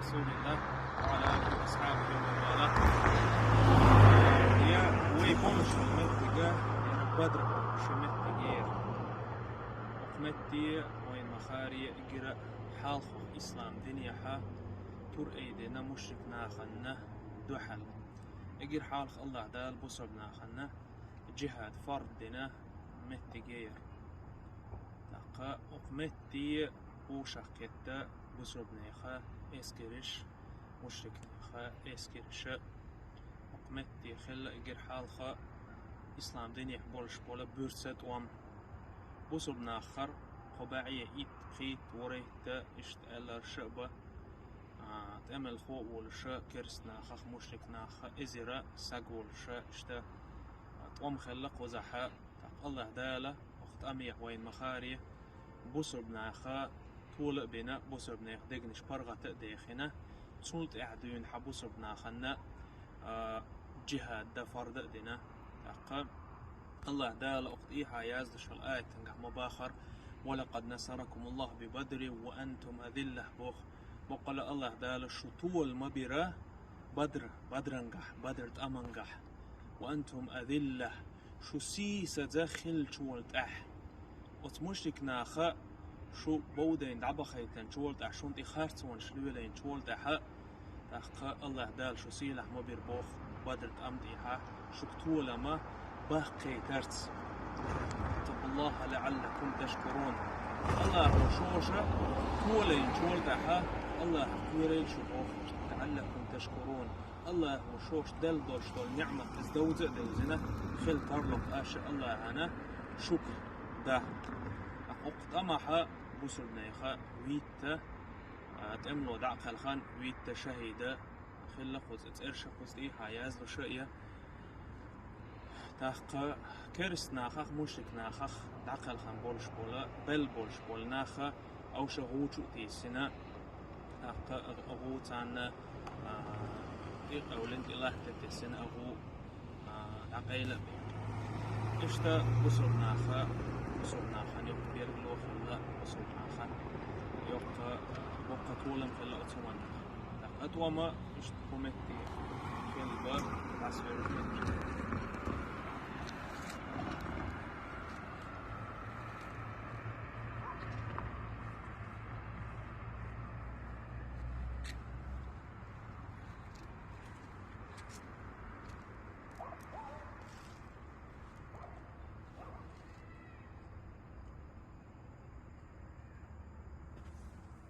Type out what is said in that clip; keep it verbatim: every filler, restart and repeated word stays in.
رسول الله وعلى آله وأصحابه ومن والاه. Я вай болуш меттиге, яра Бадр болуш меттиге. Укх метте вайна ма-харе эггара хьалха ислам динехьа тур айдина мушрик нахана дуьхьал. Эггара хьалха АллахӀ Дала бусалба нахана джихад фард дина меттиге яра. ТӀаккха укх метте бошах кхетта бусалба неха эскараш, мушрик неха эскараш. Укх метте хилла эггара хьалха ислам динехь болуш бола буьрса тӀом. Бусалба нахара кхо бӀе итт, пхийтта, ворхӀитта, иштта аьлларш а ба, а, тӀемалхо а волуша, керста нахах, мушрик нахах эзира саг волуша, иштта, а, тӀом хилла кхузахьа. ТӀаккха АллахӀ Дала укх тӀамехь вайна ма-харе бусалба наха тола а бина, бусалба нехан дегнаш паргӀата а дехина, цул тӀаьхьа дуьйна хьа бусалба нахана, а, джихад дан фард а дина. ТӀаккха АллахӀ Дала укх тӀехьа яздеш йолу аятангахь ма бахара: «ولقد نصركم الله ببدر وأنتم أذلة», боху. Баккъала АллахӀ Дала шу тола ма бира Бадр, Бадрангахь, Бадр тӀамангахь. «وأنتم أذلة», шу сийсаза хиллачул тӀаьхьа. Оцу мушрик наха шу бовдайна дӀабахийтинчул тӀаьхьа, шуна тӀе харцонаш лелайначул тӀаьхьа, тӀаккха АллахӀ Дала шу сийлахь ма бира боху Бадр тӀам тӀехьа, шуьга тола ма баккхийтарца. «فاتقوا الله لعلكم تشكرون». АллахӀо шуна толайначул тӀаьхьа, АллахӀах кхерайла шу боху, «لعلكم تشكرون». АллахӀо шуна делла долуш долу ниӀмат иза довза а девзина, хила тарло аша АллахӀана шукр дан. ТӀаккха укх тӀамехьа бусалба неха витта, а, тӀемало дӀа а кхелхина, витта шахӀида хилла, кхуза цӀераш а кхуза тӀехьа яздеш а я. ТӀаккха керста нахах, мушрик нахах дӀакхелхина болуш бола, белла болуш бола наха, овша гӀу чу а тийсина, тӀаккха а гӀу царна, а, тӀекъевлина, тӀелатта тесина а гӀу, а, дӀакъайла а бина. Иштта бусалба наха, бусалба нахана йоккха билгало хилла, бусалба нахана йоккха, а, боккха толам хилла оцу хӀуманна. ТӀаккха тӀома иштта хӀуманна хилла ба, дӀасавелла хилла.